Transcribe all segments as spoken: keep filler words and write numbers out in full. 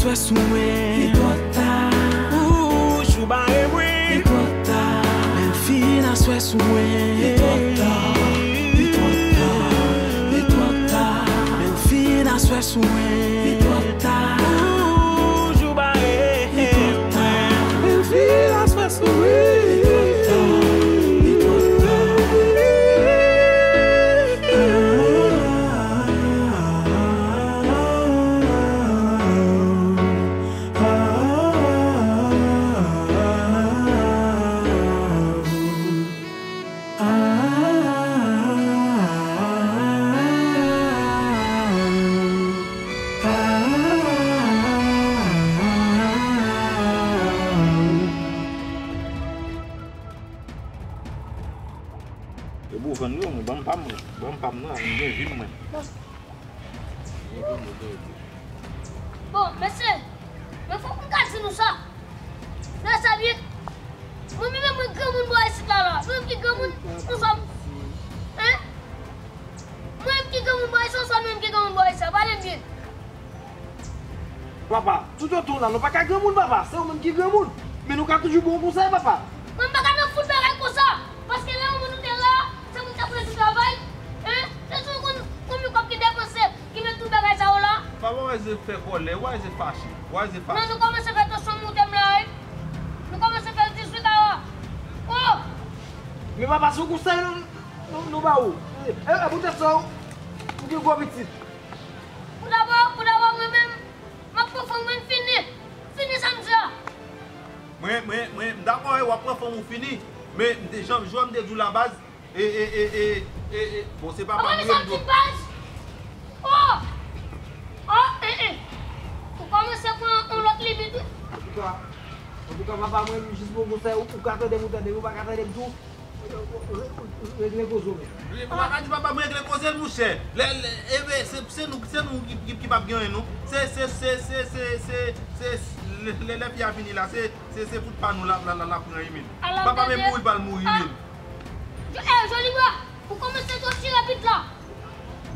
Aswè sou mwen. Li twò ta. Ou jou bare mwen. Li twò ta. Bèl fi, aswè sou mwen. Li twò ta. Li twò ta. Li twò ta. Bèl fi, aswè sou mwen. Li twò ta. Ou jou bare mwen. Bèl fi, aswè sou mwen. Li twò ta. Li twò ta. E bon, vann yo, mwen, ban m pa m, ban m pa m nan, mwen gen vi m, mwen. Bon, mesye, men fòk m ka di nou sa. Nan sa byen, mwen menm mwen granmoun bò isit la, la. Mwen menm ki granmoun, nou sa, hein? Mwen menm ki granmoun bò isit, nou sa, mwen menm ki granmoun bò isit la. Pale m byen. Papa, toutotan w la, nou pa ka granmoun, papa. Se ou menm ki granmoun. Men nou ka toujou ba w konsèy, papa. Mwen pa ka nan fout bagay konsa. Paske lè yon moun ou te la, se moun k ap redi travay. Hein? Se sou konn konbyen kòb ki depanse, ki met tout bagay sa yo la. Papa, w a eze fè kòlè, w a eze fache, w a eze fache. Non, nou kòmanse fè tansyon monte m la, wi. Nou kòmanse fè dizuit awa. Oh! Men papa, se yon konsèy nou, nou, nou ba ou. E, e, poutèt sa, ou gen gwo pitit. Pou dabò, pou dabò, mwen menm, m ap pran fanm mwen fini. Fini sa m di a. Mwen, mwen, mwen, m dakò, wi, w ap pran fanm ou fini. Men, m te, jan, jan m te di w la baz, e, e, e, e, e, e, bon, se pa pa mwen m di w. Oh! Oh, eh, eh. Ou kòmanse pran yon lòt limit, wi. Antouka, antouka, papa, mwen, m jis ba w konsèy, ou, ou ka tande m, ou tande m, ou pa ka tande m tou. Regle koze w menm. Ou pa ka di papa m regle koze l, monchè. Lè, lè, e ben, se, se nou, se nou ki, ki, ki p ap gen anyen, non. Se, se, se, lè, lè, lè fi a fini la, se, se, se fout pa nou l ap, l ap, l ap pran, wi, men. Papa m mouri, l pral mouri, wi, men. Jo-, eh, Jolibwa, ou kòmanse twò tire pit la.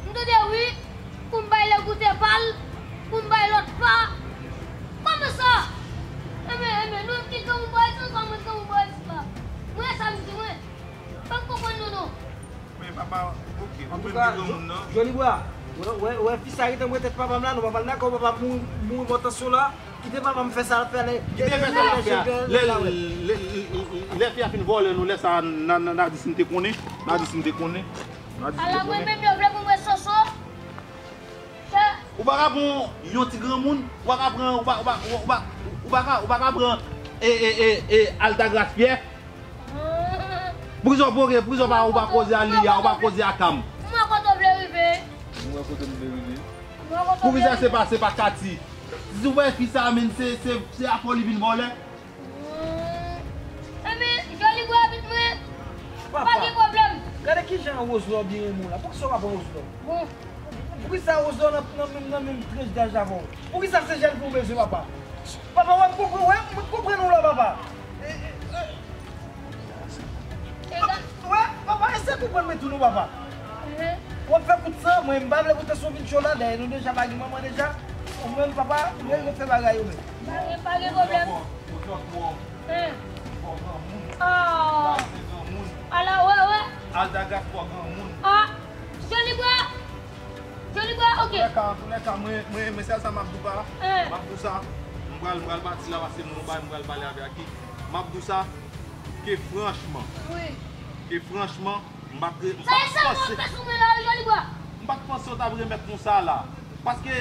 M tande wi, pou m bay lè goute pa l, pou m bay lòt pa. Kòman sa? Enben, enben, nou ki granmoun bò isit, sa mwen granmoun bò isit la. Mwen sa m di mwen. Pa m konprann nou non. Men papa, ok, ou menm ki granmoun nan. Jolibwa, wè, wè, wè, fi sa gentan mwen tèt papa m la, non, papa m dakò, papa m mouri, mouri mò tansyon la. Kite papa m fè sa l ap fè a. Kite l fè sa l ap fè a. Lè, lè, lè, lè fi a fin vòlè nou, lè sa a, n a, n a, n a di si m te konnen. N a di si m te konnen. N a di si m te konnen. Ala mwen menm yo vle pou mwen soso. Ou pa ka pran yon ti granmoun, ou pa ka pran, ou pa, ou pa, ou pa, ou pa ka, ou pa ka pran, e, e, e, e, Altagras Pyè. Poukisa w pa, poukisa w pa, ou pa koze a Liya, ou pa koze a Kam? Mwen kote w vle rive. Mwen kote m vle rive. Poukisa se pa, se pa Kati? Si w wè fi sa a, men se, se, se afè w li vin vòlè. Enben, Jolibwa avèk mwen, pa gen pwoblèm. Gade kijan Roselò byen renmen w la. Poukisa w pa pran Roselò? Bon. Poukisa Roselò nan, nan menm, nan menm tranch daj avè w? Poukisa se jèn fi w bezwen, papa? Papa, wè, m konprann, wè, m konprann ou la, papa. E, e, e. Wè, papa, eseye konprann mwen tou non, papa. W ap fè kout san, mwen, m pa vle pou tansyon vin cho la, dayè nou deja pa gen manman deja. Ou menm, papa, nou refè bagay yo menm. Pa gen, pa gen pwoblèm. Hein. Ah. Ala, wè, wè. Altagras twò granmoun. Ah. Jolibwa. Jolibwa, ok. Antoulèka, antoulèka, mwen, mwen, men sèl sa m ap di w pa. Hein. M ap di w sa. M pral, m pral pati la, paske m gon bagay m pral pale avè Aki. M ap di w sa. Ke franchman. Wi. Ke franchman, m pa t, m pa t panse. Sa e sa w ap fè sou mwen la, wi, Jolibwa. M pa t panse w t ap renmèt konsa la. Paske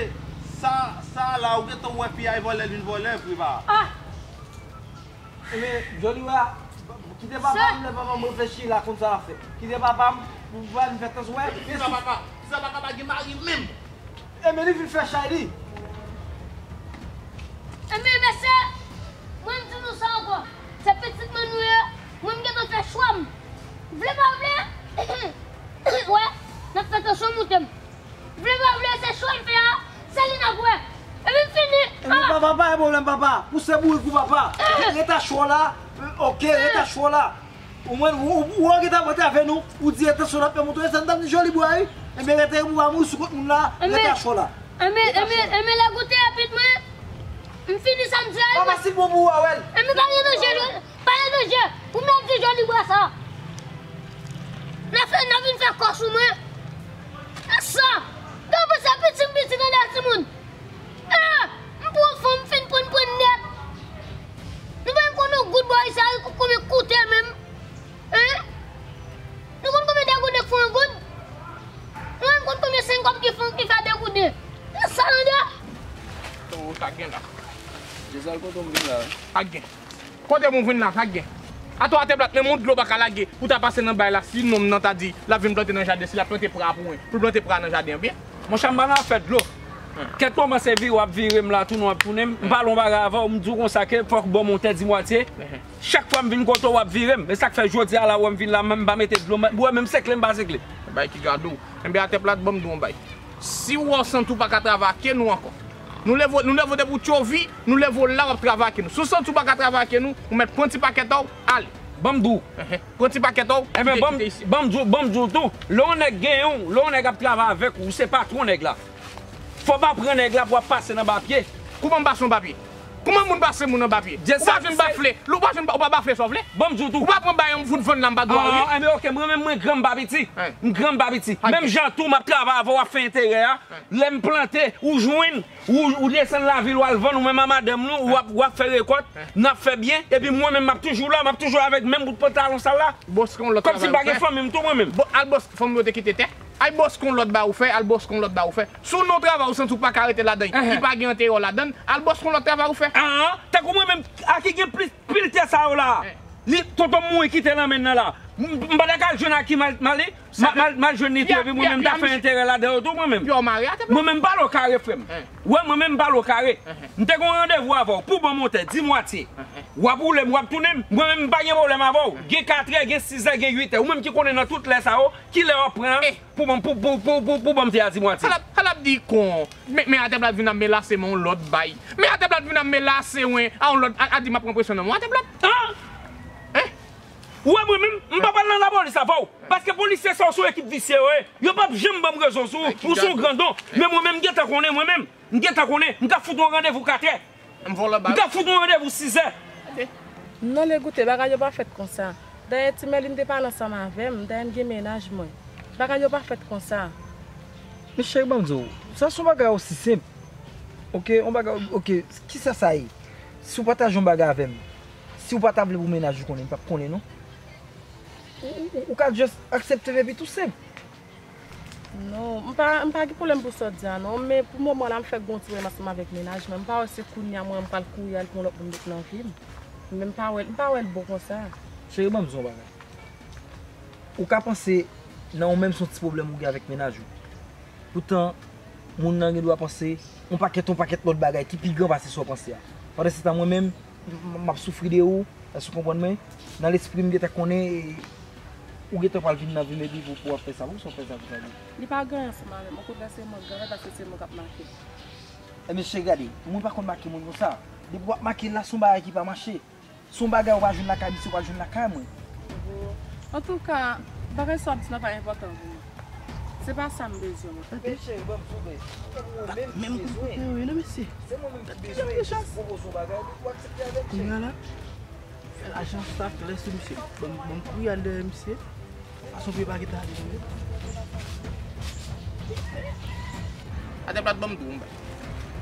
sa, sa la, ou gentan wè fi a e vòlè l vin vòlè vre, pa. Ah. Enben, Jolibwa, kite papa m, lè papa m reflechi la, konn sa l ap fè. Kite papa m, pou pa vin fè tansyon, wè. Kisa papa, kisa papa pa gen mari menm? Enben, li vin fè chay li. Enben, mesye, mwen m di nou sa ankò. Se pitit mwen nou ye, mwen m gentan fè chwa m. Vle pa vle, wè, n ap fè tansyon moute m. Vle pa vle, se chwa n fè a, se li n ap wè. Epi m fini. Epi papa, pa gen pwoblèm, papa. Pouse bourik ou, papa. Rete a cho la. Ok, rete a cho la. Ou mwen, ou, ou, ou gentan monte avè nou. Ou di rete a cho la, fè moute. Sa n t ap di Jolibwa, wi. Enben, rete, ou pa mouri sou kont moun la. Rete a cho la. Enben, enben, enben, lè goute a pit mwen. M fini sa m di a. Papa, si bon pou ou a wè l. E m pa gen danje, pa gen danje. Ou menm di Johnny Bwa sa. N a fè, n a vin fè kò sou mwen. E sa. Gade sa, piti m piti nan timoun. Ah! M pran fanm, m fin pran, pran nèt. Nou pa menm konn yon goud bò isi a, konbyen koute menm. Hein? Nou konn konbyen de goud k fè yon goud? Nou menm konn konbyen senk kòb ki fè, ki fè de goud? E sa, Landa? Oh, sa gen la. Jesal, kote w vin la? Sa gen. Kote moun vin la, sa gen. Atò, Atèplat, menm yon dlo pa ka lage pou ta pase nan bay la, si nonm nan ta di l ap vin plante nan jaden, si l ap plante pra pou mwen, pou l plante pra nan jaden an byen. Monchè, m pa nan afè dlo. Kèt kòmanse vire, w ap vire m la, tounen w ap tounen m. M pale yon bagay avè w, m di w konsa ke fòk bò montè di mwatye. Chak fwa m vin kote w, w ap vire m. E sa k fè jodi a la, w wè m vin la, m pa mete dlo, m, w wè menm sekle, m pa sekle. Bay ki gade w. Enben, Atèplat, ban m di w yon bay. Si w wè w santi w pa ka travay ak nou ankò, nou leve, nou leve w depi w tchovi, nou leve w la w ap travay ak nou. Si w santi w pa ka travay ak nou, ou mèt pran ti pakèt a w, ale. Ban m di w. Enhen. Pran ti pakèt a w, kite, kite isi. Enben, ban m, ban m di w, ban m di w tou. Lè yon nèg genyen w, lè yon nèg ap travay avèk ou, ou se patwon nèg la. Fò w pa pran nèg la pou w ap pase nan ba pye. Kouman m pase yon ba pye? Kouman moun pase moun anba pye? Ou pa jwenn bafle. Ou pa jwenn, ou pa bafle sa w vle. Ban m di w tou. Ou pa pran bay yon fout vann la m pa dwe a w ye. Ah, enben, oke, mwen menm mwen gran m pa piti. M gran m pa piti. Menm jan tou m ap travay avè w, w ap fè enterè a. Lè m plante, ou jwenn, ou, ou desann lavil, w al vann, ou menm a madanm nou, w ap, w ap fè rekòt, n ap fè byen, epi mwen menm m ap toujou la, m ap toujou avèk menm bout pantalon sal la. Kòmsi m pa gen fanmi m tou mwen menm. Bon, al bòs fanmi w te kite tè. Ay bòske yon lòt bagay ou fè, al bòske yon lòt bagay ou fè. Si w nan yon travay ou santi w pa ka rete ladan l, li pa gen enterè w ladan l, al bòske yon lòt travay ou fè. An, tankou mwen menm, a ki gen plis pil tè sa yo la a? Li, tonton m mouri kite nan men n nan la. M, m pa ta ka al jwenn a ki m al, m al, m al, m al jwenn li tou, epi mwen menm m ta fè enterè ladan yo tou mwen menm. Mwen menm m pale w kare, frè m. Wè, mwen menm m pale w kare. M te gen yon randevou avè w pou bò montè, di mwatye. W ap woule m, w ap tounen m. Mwen menm m pa gen pwoblèm avè w. Gen katrè, gen sizè, gen uitè. Ou menm ki konnen nan tout lè sa yo, kilè w ap pran pou ban m, pou, pou, pou, pou, pou ban m tè a di mwatye. Al ap, al ap di kon. Men, men Atèplat vin ap melase mwen yon lòt bay. Men Atèplat vin ap melase mwen a yon lòt, a, a di m ap pran presyon nan men Atèplat. An? Hein? Ou wè mwen menm, m p ap al nan lapolis avè w. Paske polisye sa yo se yon ekip visye yo ye. Yo p ap janm ban m rezon sou ou. Ou se yon grandon. Men mwen menm m gentan konnen mwen menm. M gentan konnen. M ka fout ou yon randevou katrè. M ka fout ou yon randevou sizè. Non, Legoute, bagay yo pa fèt konsa. Dayè, Ti Mèlin te pale ansanm avè m, dayè m gen mennaj mwen. Bagay yo pa fèt konsa. Men cheri, ban m di w, sa se yon bagay osi senp. Oke, yon bagay, oke, kisa sa ye? Si w pataje yon bagay avè m, si w pa ta vle pou mennaj ou konnen, m p ap konnen non. Ou, ou, ou ka just aksepte l epi tou senp. Non, m pa, m pa gen pwoblèm pou sa w di a non, men pou moman la m fèk gen yon ti pwoblèm ansanm avèk mennaj mwen. M pa wè se kounye a mwen m pral kouri al pran lòt moun met nan vi m. Men m pa wè, m pa wè l bon konsa. Cheri, ban m di w yon bagay. Ou ka panse nan ou menm se yon ti pwoblèm ou gen avèk mennaj ou. Poutan, moun nan gen dwa panse yon pakèt, yon pakèt lòt bagay ki pi gran pase sa w panse a. Pandansetan, mwen menm, m, m ap soufri de ou, èske w konprann mwen? Nan lespri m gentan konnen, e, ou gentan pral vin nan vi m epi pou, pou w ap fè sa. Poukisa w fè sa konsa tou? Li pa gen anyen ansanm avè m. Okontrè, se mwen k grave paske se mwen k ap make. Ebyen, cheri, gade, mwen pa konn make moun konsa. Depi w ap make l la, se yon bagay ki pa mache. Se yon bagay ou pa jwenn lakay misye, ou pral jwenn lakay mwen. Bon. Antouka, bagay sa w ap di la pa enpòtan pou mwen. Se pa sa m bezwen, mwen. Men cheri, ban m sove. Menm ki bezwen. Wi, non, mesye. Se mwen menm ki bezwen. Jis pwopoze yon bagay, epi pou aksepte avè m, cheri. Kounye a la, fè lajan sa klè sou misye. Ban m, ban m kouri al dèyè misye. Fason pye pa gentan ale non. Atè plat, ban m di w yon bagay.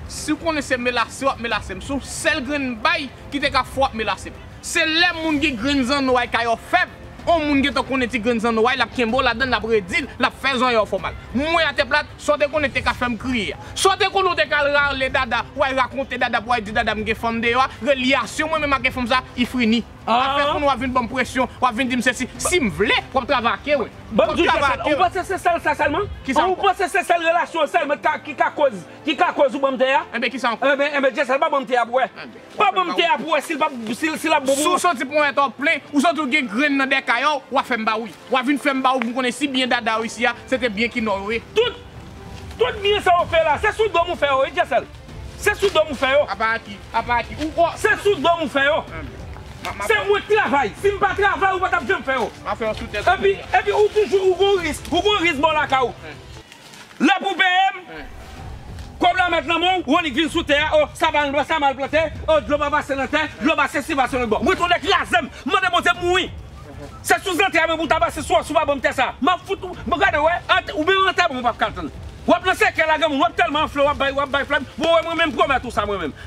Si w konnen se melase w ap melase m, se yon sèl grenn bay ki te ka fè w ap melase m. Se lè moun gen grenn zanno a kay òfèb, yon moun gentan konnen ti grenn zanno a, l ap kenbe w ladan l, l ap redi l, l ap fè zòrèy w fè w mal. Mwen, Atè plat, sa w te konnen te ka fè m kriye a. Sa w te konnen w te ka al rale dada, w al rakonte dada, pou w al di dada m gen fanm deyò a, relyasyon mwen menm ak fanm sa, li fini. Afè fanm w ap vin ban m presyon, w ap vin di m sesi. Si m vle, w ap travay ak mwen. Ban m di w, Djèsèl, ou panse se sèl sa sèlman? Kisa ankò? Ou panse se sèl relasyon sèlman ki ka, ki ka koz, ki ka koz ou ban m tè a? Enben, kisa ankò? Enben, enben, Djèsèl, pa ban m tè a pou wè. Pa ban m tè a pou wè si l p ap, si l, si l ap bon pou ou. Si w santi ponyèt ou plen, ou santi w gen grenn nan dèkay ou, w a fè m ba w li. W a vin fè m ba w pou m konnen si byen dada yo isi a, se te byen ki nò yo ye. Tout, tout byen sa yo fè la, se sou do m ou fè yo, wi, Djèsèl. Se sou do m ou fè yo. Apa ki, apa ki, ou, ou. Se sou do m ou fè yo. Se mwen k travay. Si m pa travay, ou pa t ap janm fè yo. Epi, epi ou toujou, ou gon risk, ou gon risk bò lakay ou. Lè pou peye m, Kòb la mèt nan men w, Ronik vin sou tè a, o, sa mal, sa mal plante, o, dlo pa pase nan tè, dlo pa sesi, pase lòt bò. Mwen tonbe kraze m, m mande Bondye m mouri. Se sou zantray mwen pou w ta pase sou, si w pa ban m tè sa. M ap fout ou, bon, gade, wè, ant-, ou menm antèman w p ap ka tann. W ap nan sèkèy la, granmoun, w ap tèlman anfle, w ap bay, w ap bay flèm. Bon, wè, mwen menm, m pwomèt ou sa, mwen menm.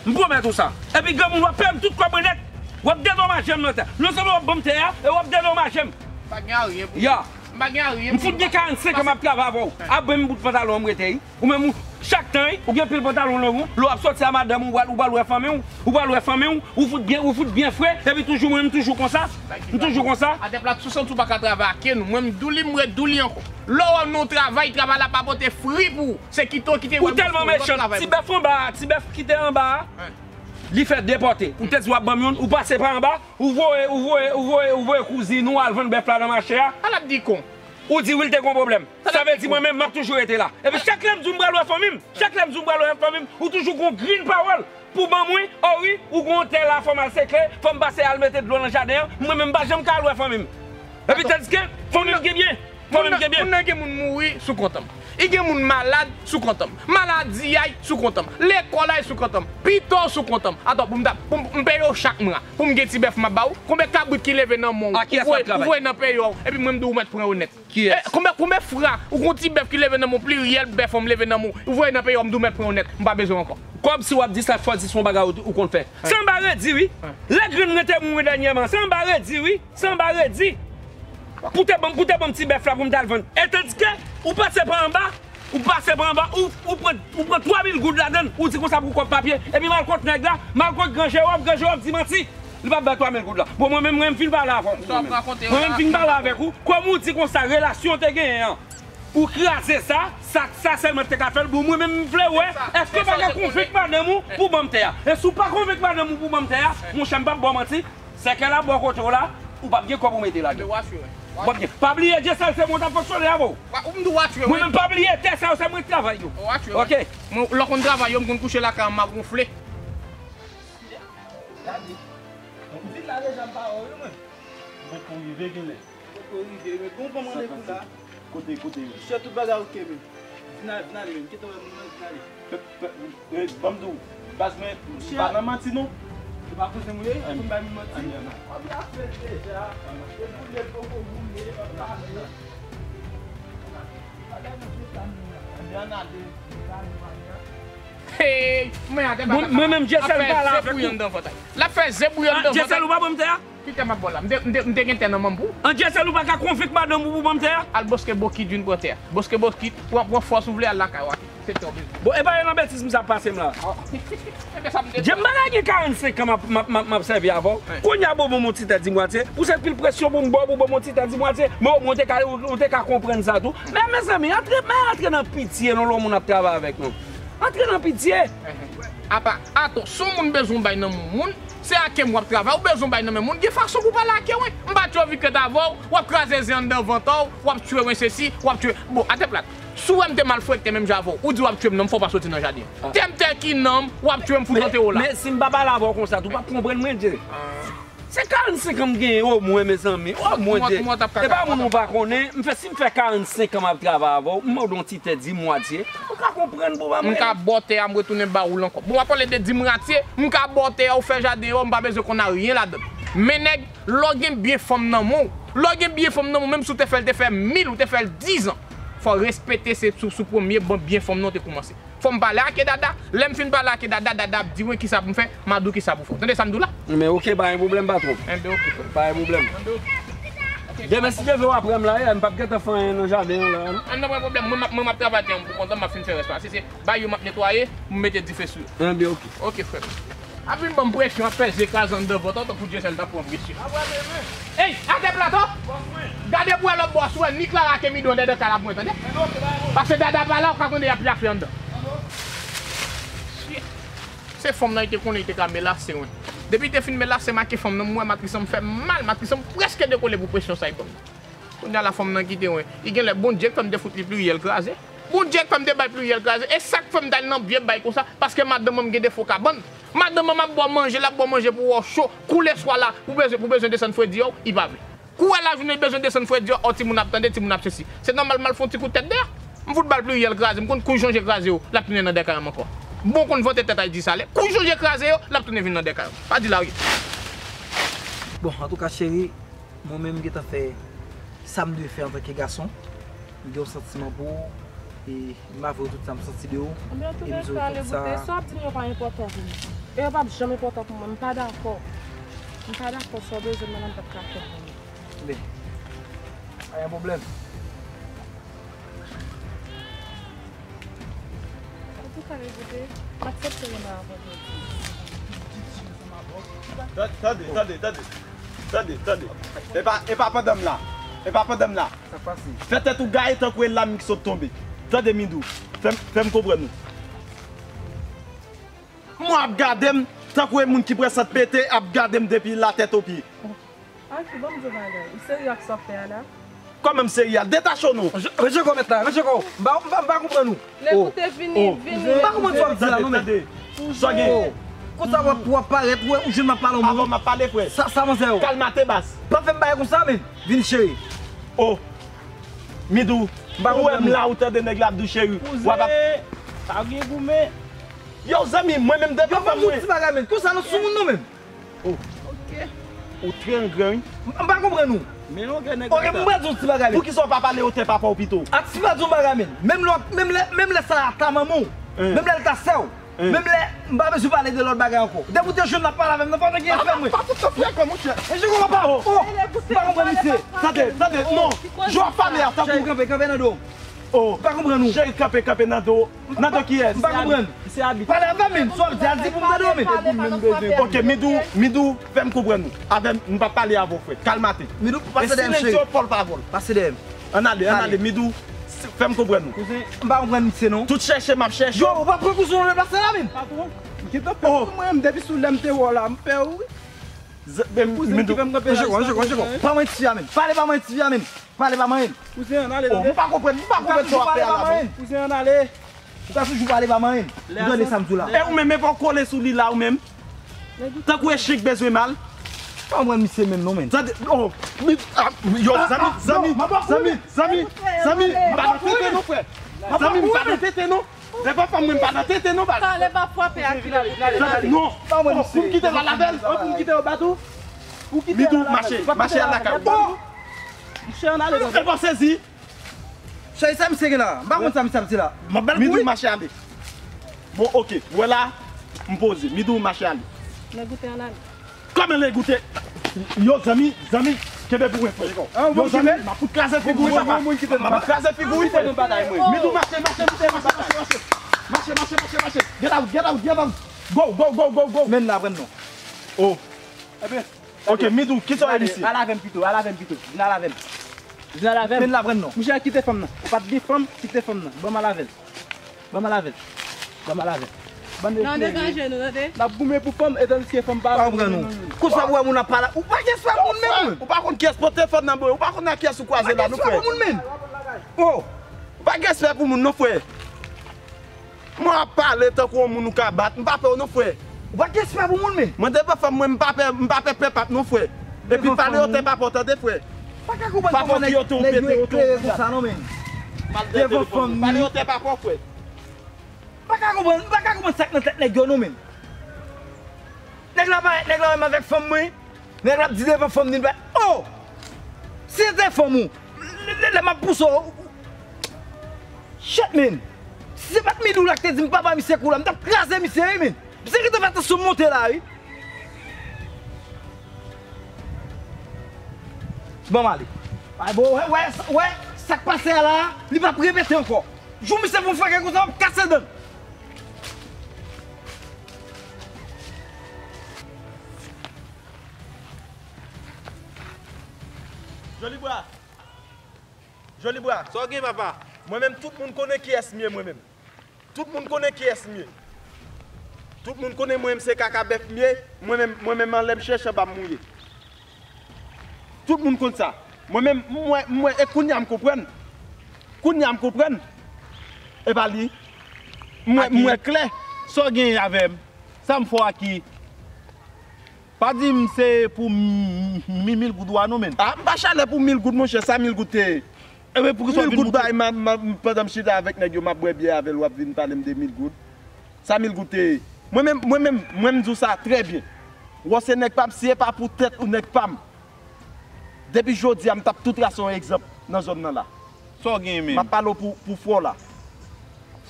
M pwomèt ou sa. Epi granmoun, w ap peye m tout kòb mwen nèt. W ap dedomaje m nan tè. Non sèlman w ap ban m tè a, e w ap dedomaje m. Pa gen anyen pou... Ya. M pa gen anyen pou... M fout gen karannsenk an m ap travay avè w. Ap ban m bout pantalon an m rete, wi. Ou menm ou, chak tan, wi, ou gen pil pantalon nan ou, lè w ap sòti a madanm ou, ou pral, ou pral wè fanmi w, ou pral wè fanmi w, ou fout byen, ou fout byen fre, epi toujou mwen, m toujou konsa, m toujou konsa. Atè plat, si w santi w pa ka travay ak nou, mwen m di w li, m ret di w li ankò. Lè w wè w nan yon travay, travay la pa pote fri pou ou, se kite w kite w. Ou tèlman mechan, ti bèf anba a, ti bèf ki te anba a, li fè depòte. Ou te di w ap ban m youn, ou pase pa anba, ou voye, ou voye, ou voye, ou voye kouzin ou al vann bèf la nan mache a. Al ap di kon. Ou di wi, l te gon pwoblèm. Sa vle di mwen menm, m ap toujou rete la. Epi chak lè m di w m pral wè fanmi m, chak lè m di w m pral wè fanmi m, ou toujou gon grenn pawòl pou ban mwen, o wi, ou gon tè la, fò m al sekle, fò m pase al mete dlo nan jaden an, mwen menm m pa janm ka al wè fanmi m. Epi tandiske fanmi m gen byen, fanmi m gen byen. Moun nan gen moun mouri sou kont an m. I gen moun malad sou kont an m. Maladi a y sou kont an m. Lekòl a y sou kont an m. Pito sou kont an m. Atò, pou m ta, pou m, m peye w chak mwa. Pou m gen ti bèf m ap ba ou. Konbyen kabrit ki leve nan men w, ou voye, ou voye nan peyi w, epi mwen m di w ou mèt pran yo nèt. Kiyès? E, konbyen, konbyen fwa ou gon ti bèf ki leve nan men w, pliryèl bèf an m leve nan men w, ou voye nan peyi w, m di w mèt pran yo nèt, m pa bezwen w ankò. Kòb, si w ap di sa, fò di se yon bagay ou, ou konn fè. Sa anba redi, wi. Lè grenn mwen te mouri dènyèman, sa anba redi, wi. Sa anba redi. Pou te ban m, pou te ban m ti bèf la pou m t al vann. E tandike ou pase pa anba, ou pase pa anba, ou, ou pran, ou pran twa mil goud ladan l, ou di konsa pou kòb papye. Epi m al kot nèg la, m al kot gran Jewòb, gran Jewòb di manti. Li p ap bay twa mil goud la. Bon, mwen menm, mwen m fin pale avè w. Mwen menm m fin pale avèk ou. Kòm ou di konsa, relasyon te genyen an, ou kraze sa, sa, sa sèlman te ka fè l. Bon, mwen menm, m vle wè, èske w pa ka konvenk madanm ou pou ban m tè a? E si w pa konvenk madanm ou pou ban m tè a, monchè, m p ap ba w manti, sèkèy la bò kote w la, ou p ap gen kòb ou mete ladan. W ap gen. Pa bliye, Dyesèl, se mwen w t ap fonksyone avè w. Mwen menm, pa bliye, tè sa yo, se mwen k travay yo. Ok. Mwen, lè w konn travay yo, m konn kouche lakay an, m ap wonfle. Gade. Ou vin la deja, m pa wè w, wi, mwen. Poko rive genlè. Poko rive, men bon, ban m randevou la. Kote, kote yo? Chè, tout bagay ok, men. Vin al, vin al, men. Kite wè moun nan, vin ale. Pe, pe, e, ban m di w, baz, mwen, m pa nan manti, non. Ou pa koze mwen, e, pou m bay moun manti. Kòb la fèt deja. E boule l poko boule, pa pale. Ann ale. Hey, mwen atè pa. Mwen menm, Dyesèl pale avèk ou. L ap fè ze bouyon anndan vant. Dyesèl, ou pa ban m tè a? Ki tè m ap ba w la? M te, m te, m te gen tè nan men m pou ou. An Dyesèl, ou pa ka konvenk madanm ou pou ban m tè a? Al boske bokit vin pran tè a. Boske bokit, pran, pran fòs ou vle, al lakay ou. Se tè w bezwen. Bon, e pa yo nan betiz misye ap pase m la. Dye m pa lage karannsenk an m ap, m ap, m ap, m ap sèvi avè w. Kounye a, bon, bon, bon, ti tè di mwatye. Pou se pil presyon pou m ba w, pou bon, bon, ti tè di mwatye. Men omwen, ou te ka, ou, ou te ka konprann sa tou. Men, mezanmi, antre, men antre nan pitye, non, lè yon moun ap travay avèk nou. Antre nan pitye. Apa, ato, si yon moun bezwen bay nan moun, se ak kè m w ap travay, ou bezwen bay nan men moun, gen fason pou pale ak kè w, wi. M pa tchwe vikrèt avè w, w ap kraze zen anndan vant w, w ap tchwe mwen sesi, w ap tchwe. Bon, atè plat. Si w wè m te malfrekte menm jan avè w, ou di w ap tchwe m nan, m fè w pa soti nan jaden an. Tè m tè ki nan m, w ap tchwe m, fout antere w la. Men, men si m pa pale avè w konsa, tou p ap konprann mwen, Dye. Se karannsenk an m genyen, omwen, mezanmi, omwen, Dye. E pa moun ou pa konnen, m fè, si m fè karannsenk an m ap travay avè w, m mande w yon ti tè di mwatye, ou ka konprann, bon, ba mwen. M ka ba w tè a, m retounen ba ou l ankò. Bon, w ap pale de di mwatye, m ka ba w tè a, ou fè jaden an, m pa bezwen konn anyen ladan l. Men nèg, lè w gen byen fanm nan men w, lè w gen byen fanm nan men w, menm si w te fè l, te fè mil, ou te fè l diz an, fò w respekte se sou, sou premye ban byen fanm nan w te koumanse. Fò m pale ak Dada. Lè m fin pale ak Dada, Dada ap di mwen kisa pou m fè, m a di w kisa pou fè. Ou tande sa m di w la? Men oke, pa gen pwoblèm, patwon. Enben oke, frè. Pa gen pwoblèm. Enben oke. Demen, si Dye vle, w ap wè m la, e, m p ap gentan fè anyen nan jaden an la, non. An, nan, pa gen pwoblèm. Mwen, m ap, mwen, m ap travay tè m pou kont mwen, m ap fin fè rès la. Si se bay yo m ap netwaye, m mete dife sou yo. Enben oke, frè. Enben oke, frè. Ap vin ban m presyon, ap fè ze kraze anndan vant, tankou Dyesèl t ap pran presyon. Ey, atè plat, o! Gade pou wè lòt bò a, si w wè ni Klara ke Midon dèyè kay la pou mwen, tande? Paske Dada pa la, ou ka tande y ap blafe anndan. Se fanm nan, li te konnen li te ka melase mwen. Depi li te fin melase m ak fanm nan, m wè matris an m fè mal, matris an m prèske dekole pou presyon sa li ban m. Kounye a la fanm nan kite mwen. Li genlè Bondye k fè m te fout li pliryèl kraze. Bondye k fè m te bay pliryèl kraze. E sa k fè m t al nan vye bay konsa, paske madanm an m gen defo kabann. Madanm an m ap ba w manje, l ap ba w manje pou w cho. Kou leswa la, pou bezwen, pou bezwen desann fredi w, li pa vle. Kou wè lajounen bezwen desann fredi w, o timoun ap tande, timoun ap sesi. Se nòmal m al fè yon ti kout tèt dèyè. M fout ba l pliryèl kraze, m konn kou Jan Jan kraze yo, l ap tounen nan dèkay m ankò. Bon, konn vote tèt Ayiti sa, lè kou Jan Jan kraze yo, l ap tounen vin nan dèkay m. Pa di l aryen. Bon, antouka, cheri, mwen menm, m gentan fè sa m dwe fè antanke gason. M gen yon santiman pou ou, e m avwe w tout sa m santi de ou, e m di w tout sa. Sa w ap di m yo pa enpòtan pou mwen. E yo p ap janm enpòtan pou mwen. M pa dakò. M pa dakò, sa w bezwen m nan, m p ap ka fè pou ou. Men, pa gen pwoblèm. Antouka, Legoute, m aksepte renmen avè w jodi. Tande, tande, tande. Tande, tande. E pa, e pa pandan m la. E pa pandan m la. Sa k pase? Fè tèt ou gaye tankou e lam ki sot tonbe. Tande, Midou. Fè m, fè m konprann ou. Mwen ap gade m tankou e moun ki pran sant pete, ap gade m depi latèt o pye. Aki, ban m di w bagay. Ou serye ak sa w ap fè a la? Kòman m serye a? Detache w non. Ranje kò w mèt la, ranje kò w. M pa, m pa, m pa konprann ou. Legoute, vini, vini. M pa konprann sa w ap di la non, men. Sa w gen? Konsa w ap, w ap parèt, ou jwenn m ap pale yon mo. Avan m ap pale, frè. Sa, sa manzè yo. Kalmate baz. Pa fè m bagay konsa, men. Vini, cheri. Oh. Midou, ou wè m la, ou tande nèg la ap di w cheri. W ap ap. Kouzen, pa gen goumen. Yo, zanmi, mwen menm devan fanm mwen. Yo, ban m yon ti bagay, men. Konsa nou sou moun nou menm. Oh. Ou trè angren wi. M pa konprann ou. Men yon gen nèg. Ok, m pral di w ti bagay men. Poukisa w pa pale otè papa w pito? Ati m pral di w bagay men. Menm lè, menm lè, menm lè sa a ta manman w. Menm lè l ta sè w. Menm lè m pa bezwen pale de lòt bagay ankò. Depi w te jwenn l ap pale avè m nan, fò w te gen respè mwen. Pa fout sa frè kò monchè. E je konprann pa. Oh. M pa konprann misye. Tande, tande, non. Jan w ap pale a tankou. Kanpe, kanpe nan do m. Oh. M pa konprann ou. Cheri kanpe, kanpe nan do. Nan do kiyès? M pa konprann. Misye abit. Pale avè m, men. Sa w ap di a, di pou m tande w, men. Ok, Midou, Midou, fè m konprann ou. Avè m, m p ap pale avè w, frè. Kalmate. Midou, pase dèyè m, cheri. E silensyo, pòl pa vòl. Pase dèyè m. Ann ale, ann ale, Midou, fè m konprann ou. Kouzen, m pa konprann misye, non. Tout chèche m ap chèche w. Yo, ou pa pran kouzen w deplase la, men. Patwon, m gentan pè pou mwen, m depi sou lè m te wè w la, m pè w wi. Kouzen ki fè m kanpe la. Ranjeko, ranjeko, ranjeko. Pa manyen tifi a, men. Pale pa manyen tifi a, men. Pale pa manyen l. Kouzen, ann ale, tande. Oh, m pa konprann, m pa konprann sa w ap fè a la, non. Kouzen, ann ale. Ou ka toujou pale pa manyen l. Ou tande sa m di w la. E ou menm, epa w kole sou li la, ou menm? Tankou echèk bezwen mal. Pa konprann misye menm, non, men. Tande, oh, mi, a, yo, zanmi, zanmi, zanmi, zanmi, zanmi, m pa nan tenten, non, frè. Zanmi, m pa nan tenten, non. Devan fanm mwen, m pa nan tenten non baz. Talè pa frape ak li. Non. Pou m kite l al avè l, pou m kite yo bat ou. Pou kite yo bat ou. Midou, mache, mache al lakay ou. Bon. Monchè, ann ale. Ou fè m sezi. Chay, sa misye gen la? M pa konn sa misye ap di la. M ap ba l kouri. Midou, mache ale. Bon, oke. Wè la, m poze. Midou, mache ale. Nèg ou te ann ale. Kòman Legoute? Yo, zanmi, zanmi, kenbe pou mwen, frè. Yo, zanmi, m ap fout kraze figi w, papa. M ap kraze figi w, frè. Midou, mache, mache, mache, mache, mache, mache. Mache, mache, mache, mache. Get out, get out, get out. Go, go, go, go, go. Men la, pran non. Oh. Ok, Midou, kisa w ye misye? Al avè m pito, al avè m pito. Vin al avè m. Vin al avè m. Men la, pran non. Monchè, kite fanm nan. Ou pa t gen fanm, kite fanm nan. Ban m al avè l. Ban m al avè l. Ban m al avè l. Bann de. Nan deganje nou, tande. N ap goumen pou fanm, e tandiske fanm pa. Pa konprann ou. Konsa pou wè moun ap pale. Ou pa gen respè pou moun menm. Ou pa konn kiyès pote fanm nan, bro. Ou pa konn nan kiyès ou kwaze la, non, frè. Ou pa gen respè pou moun menm. Oh. Ou pa gen respè pou moun, non, frè. Mwen ap pale tankou yon moun ou ka bat. M pa pè w, non, frè. Ou pa gen respè pou moun menm. Mwen devan fanm mwen, m pa pè, m pa pè pè pap, non, frè. Epi pale otè papa w, tande, frè. Pa ka konprann kòman nèg yo eklere konsa non, men. Devan fanm ni. Pale otè papa w, frè. Pa ka konprann, m pa ka konprann sa k nan tèt nèg yo non, men. Nèg la parèt, nèg la menm avèk fanm mwen. Nèg la ap di devan fanm ni, oh! Si se te fanm ou, lè, lè, lè m ap pouse w, shit, men. Si se pa t Midou la ki te di m papa misye kou la, m t ap kraze misye, wi, men. Misye gentan fè atansyon monte la, wi. Ban m ale. Ay, bon, wè, wè, wè, sa k pase a la, li p ap repete ankò. Jou misye fè yon fwake konsa, m ap kase dan l. Jolibwa! Jolibwa! Sa w gen, papa? Mwen menm, tout moun konnen kiyès m ye, mwen menm. Tout moun konnen kiyès m ye. Tout moun konnen mwen menm se kaka bèf m ye, mwen menm, mwen menm anlè m chèche anba m mouye. Tout moun konn sa. Mwen menm, m wè, m wè, e kounye a m konprann. Kounye a m konprann. E pa li. M wè, m wè klè. Sa w genyen avè m? Sa m fè w Aki? Pa di m se pou m, m, m, mil goud ou a non, menn. A, m pa chale pou mil goud, monchè, sa mil goud te ye? Ebyen, poukisa w vin moute? Mil goud bay, m, m, m, pandan m chita avèk nèg yo, m ap bwè byè avè l, w ap vin pale m de mil goud. Sa mil goud te ye? Mwen menm, mwen menm, mwen m di w sa trè byen. Wè se nèg pa m, si e pa pou tèt ou nèg pa m. Depi jodi a, m t ap tou trase yon egzanp nan zòn nan la. Sa w genyen menm? M ap pale w pou, pou frè w la.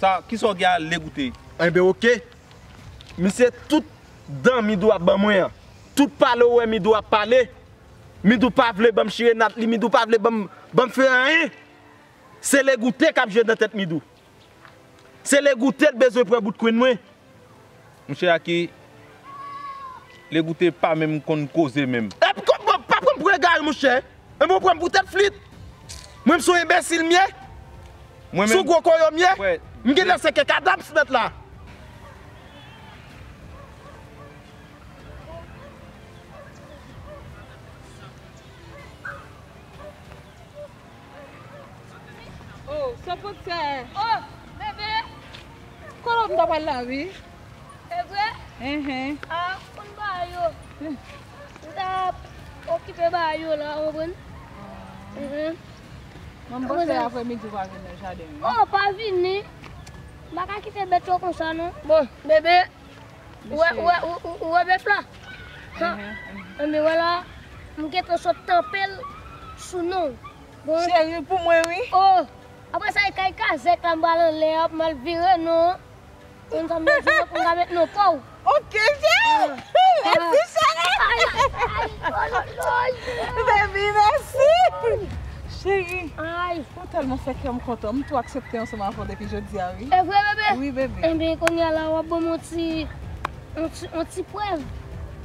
Sa, kisa w gen a Legoute? Enben, oke. Misye, tout dan Midou ap ban mwen an, tout pale w wè Midou ap pale, Midou pa vle ban m chire nat li, Midou pa vle ban m, ban m fè anyen. Se Legoute k ap jwe nan tèt Midou. Se Legoute l bezwen pran bout kwenn mwen. Monchè Aki, Legoute pa menm konn koze menm. E p-, pa pran m pou egare, monchè. Enben w pran m pou tèt flit. Mwen m sou enbesil m ye? Mwen menm, sou gwo koyo m ye? Frè, m gen lè se kèk Adams mèt la. Oh, sa pot sa. Oh, bebe. Kolo m ta pral la, wi. E vre? Enhen. A, konn ba yo. M ta okipe ba yo la, ou konprann? Enhen. Mwen panse aprè midi w pa vin nan jaden wi. Oh, pa vini. M pa ka kite bèt yo konsa non. Bon, bebe. Ou wè, ou wè, ou, ou, ou wè bèf la? Ha. Enben wè la, m gentan sot tanpe l sou non. Bon. Cheri, pou mwen wi. Oh, apre sa e kay kazèk la m pral anlè a pou m al vire non. Konn sa m bezwen pou m ka met non kò w. Ok, cheri. Mèsi, cheri. Ay, ay, ay, oh, lolo. Baby, mèsi. Cheri. Ay. Ou tèlman fè kè m kontan, m tou aksepte ansanm avè w depi jodi a, wi. E vre, bebe? Wi, bebe. Enben, kounye a la, w ap ban m yon ti, yon ti, yon ti prèv.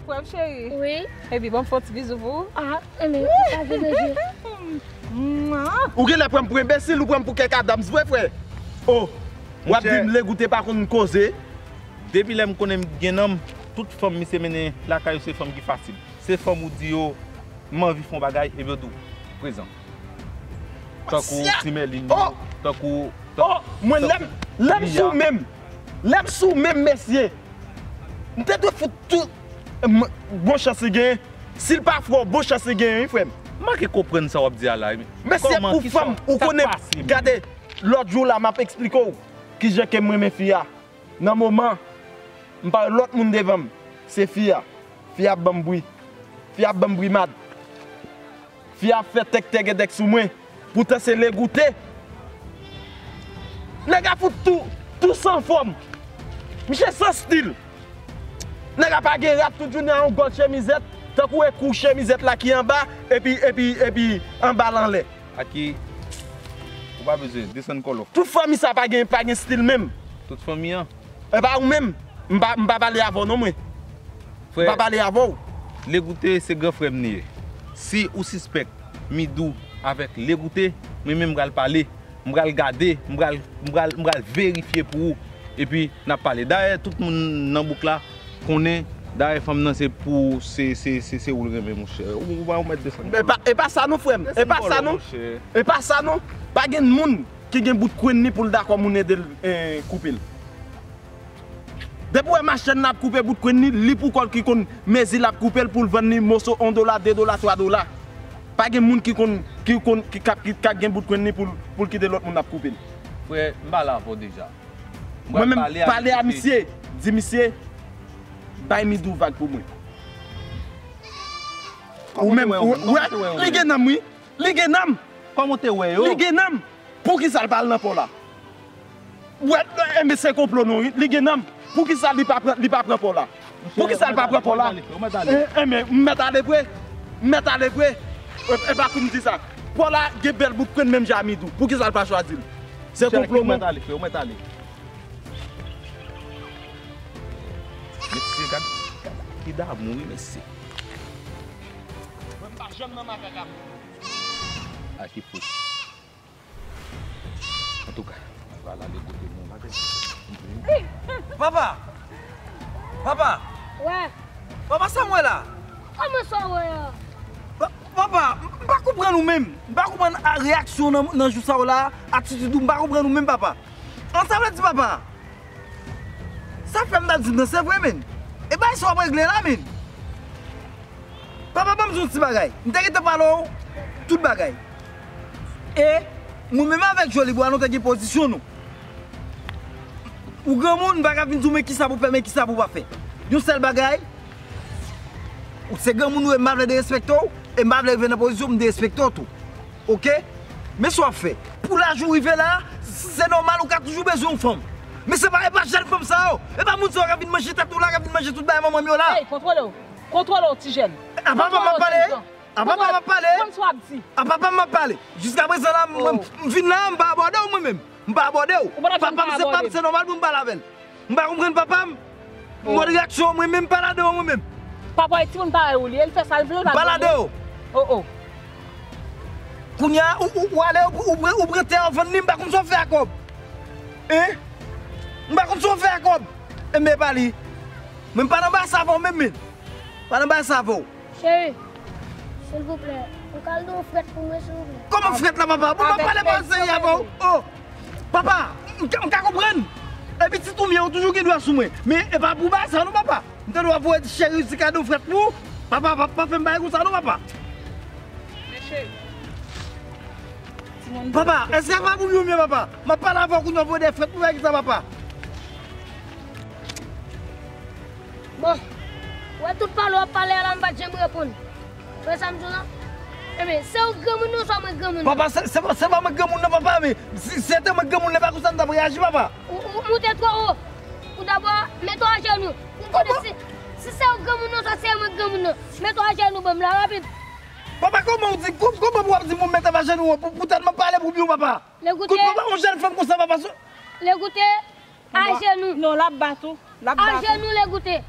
Prèv, cheri? Wi. Epi, ban m fè yon ti bizou pou ou. Ah, enben, sa vle di. Mwa. Ou genlè pran m pou enbesil, ou pran m pou kèk Adams, vre, frè? Oh, w ap di m Legoute pa konn koze. Depi lè m konnen m gen nanm, tout fanm misye mennen lakay yo, se fanm ki fasil. Se fanm ou di yo, m anvi fè yon bagay, epi yo di w, prezan. Tankou Ti Mèlin yo, tankou, oh, mwen lè m, lè m sou men m, lè m sou men m, mesye, m te dwe fout tou, m, bon chans li genyen. Si l pa frè w, bon chans li genyen, wi, frè m. M manke konprann sa w ap di a la. Mesye, ou fanm, ou konnen, gade, lòt jou la, m ap eksplike w kijan ke m renmen fi a. Nan moman, m pa wè lòt moun devan m. Se fi a. Fi a ap ban m bri. Fi a ap ban m brimad. Fi a ap fè tèk tègèdèk sou mwen. Poutan se Legoute. Nèg a fout tou, tou san fòm. Misye san stil. Nèg a pa gen rad tout jounen a yon gòl chemizèt. Tankou e kou chemizèt la ki anba, epi, epi, epi anba l anlè. Aki, ou pa bezwen desann kòlòf. Tout fanmi sa pa gen, pa gen stil menm. Tout fanmi an. E pa ou menm. M pa, m pa pale avè w non mwen. M pa pale avè w. Legoute se gran frè m li ye. Si ou sispèk Midou avèk Legoute, mwen menm m pral pale, m pral gade, m pral, m pral, m pral verifye pou ou. Epi n ap pale. Dayè, tout moun nan bouk la konnen, dayè fanm nan se pou, se, se, se, se ou l renmen, monchè. Ou, ou pa, ou mèt desann. E pa, e pa sa non, frè m. E pa sa non. E pa sa non. Pa gen moun ki gen bout kwenn li pou l dakò moun ede l, eh, koupe l. Depi w wè machann nan ap koupe bout kwenn li, li pou kò l ki konn mezi l ap koupe l pou l vann li moso yon dola, de dola, twa dola. Pa gen moun ki konn, ki konn, ki k ap, ki k ap gen bout kwenn li pou l, pou l kite lòt moun ap koupe l. Frè, m pale avè w deja. Mwen menm, pale a misye, di misye, bay Midou vag pou mwen. Ou menm, ou wè, li gen nanm wi. Li gen nanm. Kòman w te wè yo? Li gen nanm. Poukisa l pa al nan pò la? Wè, enben se konplo nou wi. Li gen nanm. Poukisa li pa pran, li pa pran pò la? Poukisa l pa pran pò la? Enben, m mèt ale vre. M mèt ale vre. E, e pa kou m di sa. Pò la gen bèl bout kwenn menm jan a Midou. Poukisa l pa chwazi l? Se konplo nou. Ou mèt ale, frè, ou mèt ale. Mesye, gad, gad ki damou wi, mesye. Mwen m pa janm nan makak ap. A ki fou. Antouka, mwen va la dekote moun la. Papa! Papa! Wè. Papa, sa m wè la? Kòman sa w wè a? Pa-, papa, m pa konprann ou menm. M pa konprann a, reyaksyon w nan, nan jou sa yo la, atitid ou, m pa konprann ou menm, papa. An sa vle di, papa? Sa frè m t ap di m nan, se vre, menn. E bagay sa w ap regle la, menn. Papa, ban m di w yon ti bagay. M te gentan pale w tout bagay. E Mwen menm avèk Jolibwa, nou te gen pozisyon nou. Ou granmoun, m pa ka vin di w men kisa pou fè, men kisa pou pa fè. Yon sèl bagay, ou se granmoun ou ye, m pa vle derespekte w, e m pa vle rive nan pozisyon pou m derespekte w tou. Oke? Men sa w ap fè. Pou laj ou rive la, se nòmal ou ka toujou bezwen yon fanm. Men se pa, e pa jèn fanm sa yo, e pa moun sa yo k ap vin manje tèt ou la, k ap vin manje tout bagay manman m yo la. Ey, kontwole w. Kontwole w, ti jèn. A papa m ap pale. A papa m ap pale. Konn sa w ap di. A papa m ap pale. Jiska prezan la, mwen, m vin la, m pa abòde w mwen menm. M pa abòde w. Papa m se pa m, se nòmal pou m pale avè l. M pa konprann papa m. Mòd reyaksyon mwen menm pa ladan mwen menm. Papa e timoun parèy ou li ye, li fè sa l vle, l pa ladan w. Oh, oh. Kounye a, ou, ou, ou ale, ou, ou, ou pran tè, ou vann li, m pa konn sa w fè a kòb. Hein? M pa konn sa w fè a kòb. Enben, e pa li. Mwen m pa nan bagay sa avè w menm, men. Pa nan bagay sa avè w. Cheri, silvouplè, ou ka al di yon frèt pou mwen, silvouplè? Kòman frèt la, papa? Bon, m ap pale pa seri avè w. Oh, papa, m ka, m ka konprann. E pitit ou m ye, ou toujou gen dwa sou mwen. Men e pa pou bagay sa non, papa. M te dwe voye cheri ti kado frèt pou ou. Papa, pa, pa fè m bagay konsa non, papa. Men cheri. Papa, èske a pa pou m yo mye, papa? M ap pale avè w kounye a, voye de frèt pou bagay sa, papa. Bon, ou wè tout pale w ap pale a la, m pa t janm reponn. Ou wè sa m di w la? Ebyen, se ou granmoun nan, swa mwen granmoun nan? Papa, se, se pa, se pa mwen granmoun nan, papa, men si, si se te mwen granmoun nan, e pa konsa m t ap reyaji, papa. Ou, ou moute twò wo. Ou dabò, mete w ajenou. Ou konnen si, si se ou granmoun nan, swa se mwen granmoun nan. Mete w ajenou ban m la, rapid. Papa, kòman ou di, kò-, kòman pou w ap di pou m mete m ajenou pou, pou tèlman pale pou byen, papa? Legoute. Kout papa, yon jèn fanm konsa, papa. Legoute. Ajenou. Non, l ap bat ou. L ap bat ou. Ajenou, Legoute.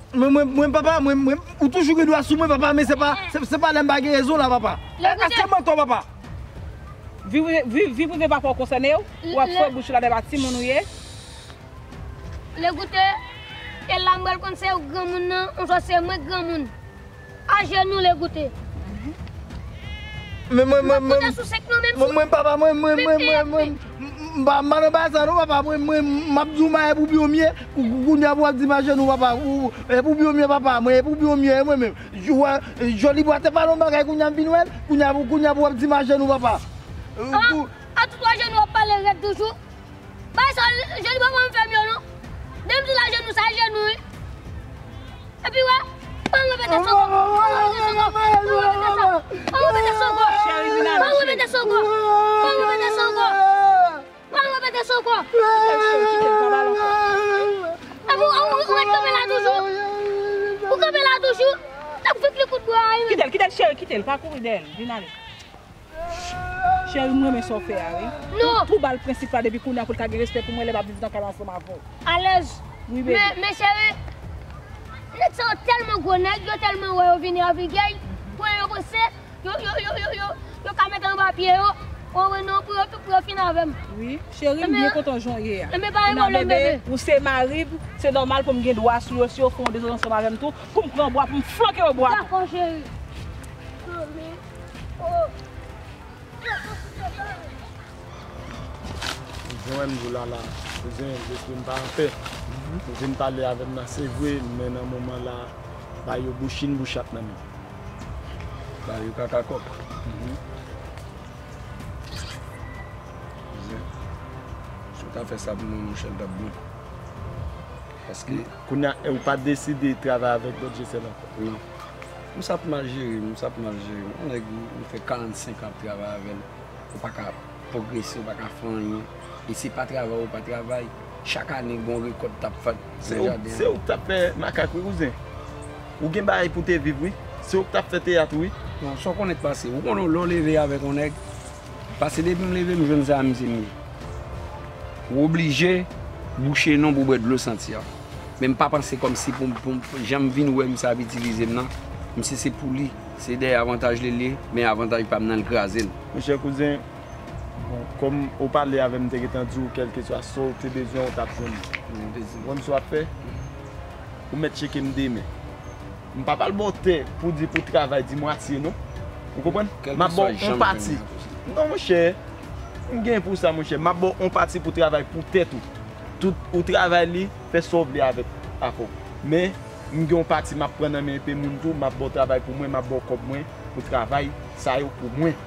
Mwen, mwen, mwen, papa, mwen, mwen, ou toujou gen dwa sou mwen, papa, men se pa, se, se pa lè m pa gen rezon la, papa. Legoute. Èske m antò, papa? Vi, vi, vi prive papa w konsène w. W ap fouye bouch ou la dèyè timoun ou ye. Legoute. E la m pral konn se ou granmoun nan, oswa se mwen granmoun. Ajenou, Legoute. Men mwen, mwen, mwen, mwen, mwen, papa, mwen, mwen, mwen, mwen, mwen, m pa, m pa nan bagay sa non, papa, mwen, mwen, m ap di w, m a e pou byen w m ye, kou-, kou-, kounye a pou w ap di m ajenou, papa, ou, e pou byen w m ye, papa, mwen, e pou byen w m ye, e mwen menm. Joli bwa te pale yon bagay, kounye a m vin wè l, kounye a pou, kounye a pou w ap di m ajenou, papa. A, a tout ajenou w ap pale rèd toujou. Bay sa, joli bwa pa m fè m yo non. Depi m di l ajenou, se ajenou wi. Epi wè, pa repete sa ankò. Pa repete sa ankò. Pa repete sa ankò. Pa repete sa ankò. Pa repete sa ankò. Pa repete sa ankò. Pa repete sa ankò. Kite l, cheri, kite l, pa pale ankò. Epi w, w, w ret kanpe la toujou. Ou kanpe la toujou. T ap fik li kout bwa a wi. Kite l, kite l, cheri, kite l. Pa kouri dèyè l. Vin ale. Cheri, m renmen sa w fè a, wi. Non. Ou tou ba l prensip la depi kounye a pou l ka gen respè pou mwen lè m ap viv nan kay la ansanm avè w. Alèz. Wi, bebe. Men, men cheri, nèg sa yo tèlman gwo nèg, yo tèlman wè yo vini avègèy, pran yo panse, yo, yo, yo, yo, yo, yo ka met anba pye yo, ou wè non, pou yo, pou yo fin avè m. Wi, cheri, m byen kontan jan w ye a. Enben, pa gen pwoblèm, bebe. Ou se mari m, se nòmal pou m gen dwa sou yo, si yo fè yon dezòd ansanm avè m tou, pou m pran bwa, pou m flanke yo bwa tou. Dakò, cheri. Anmè. Oh. Kouzen, wè m di w la la. Kouzen, depi m pa anpè. Ou vin pale avè m nan, se vre, men nan moman la, ba yo bouch in, bouch ap nan men. Ba yo kaka kòk. Kouzen, si w ta fè sa pou mwen, monchè, l t ap bon. Paske kounye a, ou pa deside travay avèk lòt Jesèl ankò? Non. M sa ap mal jere, m sa ap mal jere. Yon nèg, m fè karannsenk an ap travay avè l. Ou pa ka pwogrese, ou pa ka fè anyen. E se pa travay ou pa travay. Chak ane, gon rekòt t ap fèt nan jaden an. Se ou k t ap fè makak, wi, kouzen. Ou gen bagay pou te viv, wi. Se ou k t ap fè teyat ou, wi. Non, sa w konnen k pase. Ou konnen lè w leve avèk yon nèg, Paske depi m leve, m jwenn sa a, misye m ye. Ou oblije bouche non pou bwè dlo santi a. Men m pa panse kòmsi pou, pou, pou jan m vin wè misye ap itilize m nan, misye se pou li. Se dèyè avantaj li l ye, men avantaj pa m nan, l kraze l. Monchè kouzen, bon, kòm ou pale avè m, m te gentan di w, kèlkeswa sa w te bezwen, ou t ap jwenn li. Ou konn sa w ap fè? Ou mèt tcheke m demen. M pa pral ba w tè pou di pou travay di mwatye non. Ou konprann? M ap ba w on pati. Non monchè, m gen pou sa monchè. M ap ba w on pati pou travay pou tèt ou. Tout ou travay li, fè sa w vle avèk afè w. Men, m gen on pati m ap pran nan men enpe moun tou, m ap ba w travay pou mwen, m ap ba w kòb mwen pou travay sa yo pou mwen.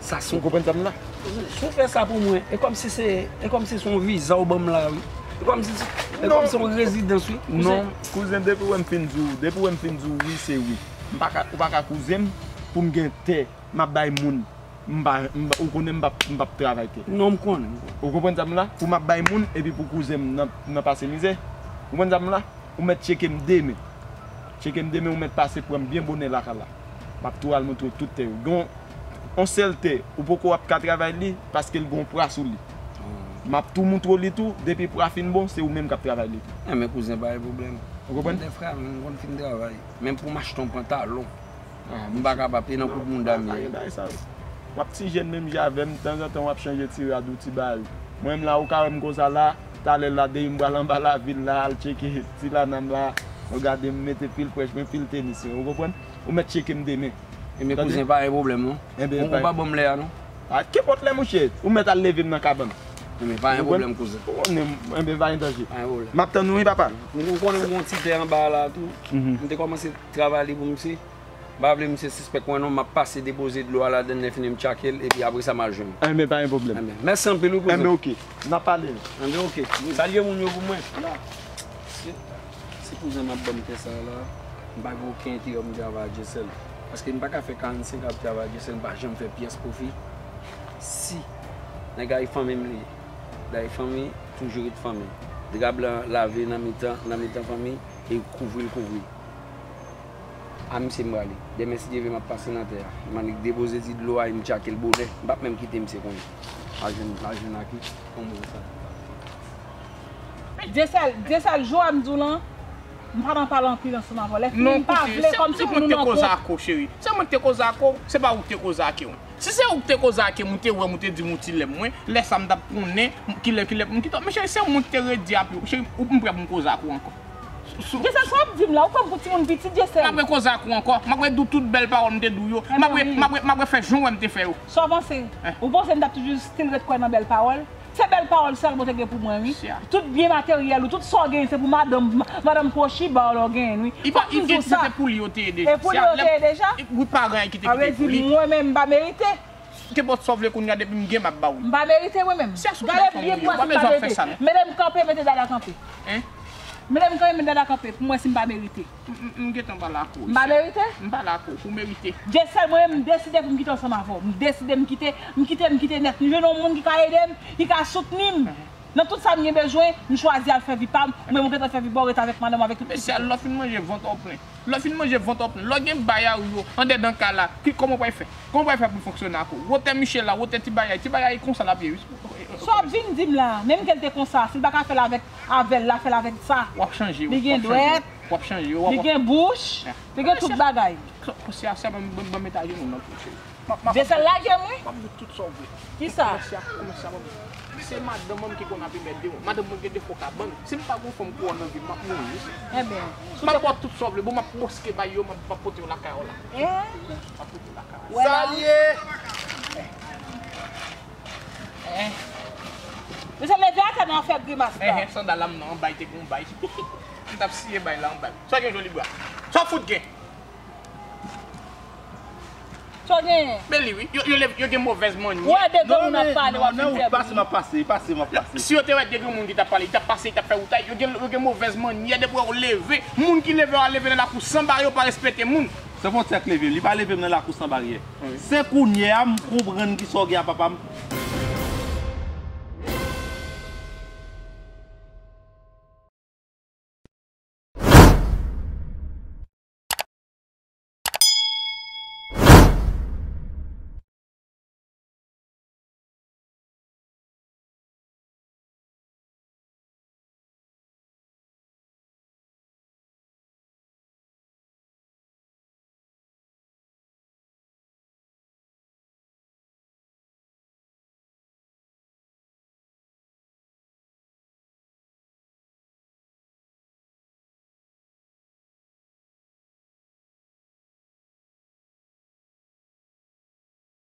Sa se... Ou konprann sa m la? Kouzen, si w fè sa pou mwen, e kòmsi se, e kòmsi se yon viza w ban m la, wi. E kòmsi se, e kòmsi se yon rezidans, wi. Non, kouzen, depi w wè m fin di w, depi w wè m fin di w wi, se wi. M pa ka, ou pa ka kouzen m pou m gen tè, m ap bay moun. M pa, m pa, ou konnen m p ap, m p ap travay tè. Non, m konnen, m konnen. Ou konprann sa m la? Pou m ap bay moun, epi pou kouzen m nan, nan pase mizè. Ou konprann sa m la? Ou mèt tcheke m demen. Tcheke m demen, ou mèt pase pran m byen bonè lakay la. M ap tou al montre w tout tè yo. Gen yon sèl tè, ou poko ap ka travay li, paske l gen yon pra sou li. M ap tou montre w li tou, depi pra fin bon, se ou menm k ap travay li tou. Enben, kouzen, pa gen pwoblèm. Ou konprann? M te frè, m konn fin travay. Menm pou m achte yon pantalon. Ah, m pa kapab, e nan kout bounda m ye. Pa gen bagay sa yo. W ap ti jèn menm jan avè m, tanzantan w ap chanje ti rad ou, ti bagay ou. Mwen menm la, ou ka wè m konsa la, talè la, depi m pral anba lavil la, al tcheke ti lana m la, ou gade m mete pil prèch mwen, pil tenis mwen, ou konprann? Ou mèt tcheke m demen. Enben, kouzen, pa gen pwoblèm non. Enben, ou pa ban m lè a non. Ah, kenpòt lè, monchè, ou mèt al leve m nan kabann. Enben, pa gen pwoblèm, kouzen. Ou konnen m, enben, pa gen danje. Pa gen pwoblèm. M ap tann ou, wi, papa. Ou konnen m gen yon ti tè anba la tou. M te kòmanse travay li pou misye. M pa vle misye sispèk mwen non, m ap pase depoze dlo a ladann, lè fini m tchake l, epi apre sa m al jwenn ou. Enben, pa gen pwoblèm. Enben, mèsi anpil wi, kouzen. Enben, oke. N ap pale. Enben, oke. Salye moun yo pou mwen. Se, se kouzen m ap ban m tè sa a la, m pa gen okenn enterè pou m travay ak Dyesèl. Paske m pa ka fè karannsenk an ap travay ak Dyesèl, m pa janm fè pyès pwofi. Si nèg la e fanmi m li ye, dayè fanmi toujou ret fanmi. Drab lan lave nan mitan, nan mitan fanmi, e kouvri l kouvri. A misye m prale. Demen si Dye vle m ap pase nan tè a. M annik depoze ti dlo a e m tchake l bonè. M p ap menm kite misye konnen. M al jwenn, m al jwenn ak li. Yon moun sa. Dyesèl, Dyesèl, jou a m di w lan, m pa nan pale anpil ansanm avè w. Lè fini, m pa vle kòmsi pou nou nan kont. Non, koute, se mwen ki te koze ak ou, cheri. Se mwen ki te koze ak ou. Se pa ou ki te koze ak ou. Si se ou ki te koze ak m, ou te wè m, ou te di m ou ti lè m, mwen, lè sa m t ap konnen kilè, kilè pou m kite w. Men cheri, se mwen ki te redi a pye w. Cheri, ou, m prè pou m koze ak ou ankò. Sou, sou... Dyesèl, sa w ap di m la, ou pran m pou timoun piti, Dyesèl. M ap rekoze ak ou ankò. M ap redi w tout bèl pawòl m te di w yo. M ap re-, m ap re-, m ap refè jan w wè m te fè yo. Sa w panse? Hein? Ou panse m t ap toujou still ret kwè nan bèl pawòl? Se bèl pawòl sèlman w te gen pou mwen, wi. Tout byen materyèl ou, tout sa w genyen, se pou madanm, ma-, madanm Kwochi ba w lè w genyen l, wi. Fòk m di w sa. Se pou li yo te ye deja. E pou li yo te ye deja? Wi, paran ki te kite pou li. Sa vle di mwen menm m pa merite? Kenpòt sa w vle kounye a, depi m gen, m ap ba w li. M pa merite mwen menm. Gade byen pou wè si m pa merite. Mete m kanpe, mete dada kanpe. Hein? Mete m kanpe, mete dada kanpe, pou m wè si m pa merite. M, m, m gentan pale ak ou, Richard. M pa merite? M pale ak ou, ou merite. Dyesèl, mwen menm, m deside pou m kite ansanm avè w. M deside, m kite, m kite, m kite nèt. M jwenn yon moun ki ka ede m, ki ka soutni m. Nan tout sa m gen bezwen, m chwazi al fè vi pa m. Ou menm, ou gentan fè vi pa w, ret avèk madanm, avèk tout pitit ou. Mesye, lè w fin manje, vant ou plen. Lè w fin manje, vant ou plen. Lè w gen bagay ou yo andedan kay la, ki, kòman w pral fè? Kòman w pral fè pou l fonksyone ak ou? Wotè Michel la, wotè ti bagay, ti bagay konsa l ap ye, wi. Sa w ap vin di m la, menm ke l te konsa, si l pa ka fè l avèk, avè l, l a fè l avèk sa. W ap chanje, wi. Li gen dwèt, w ap chanje, wi, li gen bouch, li gen tout bagay. Konsèy a, sèlman ban m, ban m met ajenou nan pou cheri. M ap, m ap... Dyesèl, lage m, wi. M ap di w tout sa w vle. Kisa? Kòmèsyè, kòmèsyè, m ap di w. Se madanm mwen ki konn ap enmède w. Madanm mwen gen defo ka ban m. Si m pa gon fanm pou wè nan vi m, m ap mouri, wi. Enben, m ap ba w tout sa w vle. Bon, m ap boske bay yo, m ap, m ap pote yo lakay ou la. Eh? M ap pote yo lakay ou. Wè la. Salye! Eh. Mesye, leve atè nan fè grimas la. Eh, eh, sandal la m nan anba, te gon bay. M t ap siye bay la anba. Sa gen joli bra. Sa fout gen? Sa w genyen? Men li wi, yo, yo, yo gen movèz mannyè. Wè de granmoun ap pale, w ap vin fè bri. Pase, m ap pase, pase, m ap pase. Si yo te wè de granmoun ki t ap pale, yo t ap pase, yo t ap fè woutay, yo gen, yo gen movèz mannyè, depi w leve, moun ki leve w a leve nan lakou san baryè, yo pa respekte moun. Se Fwontyè k leve m, li pa leve m nan lakou san baryè. Se kounye a m konprann kisa w gen a papa m.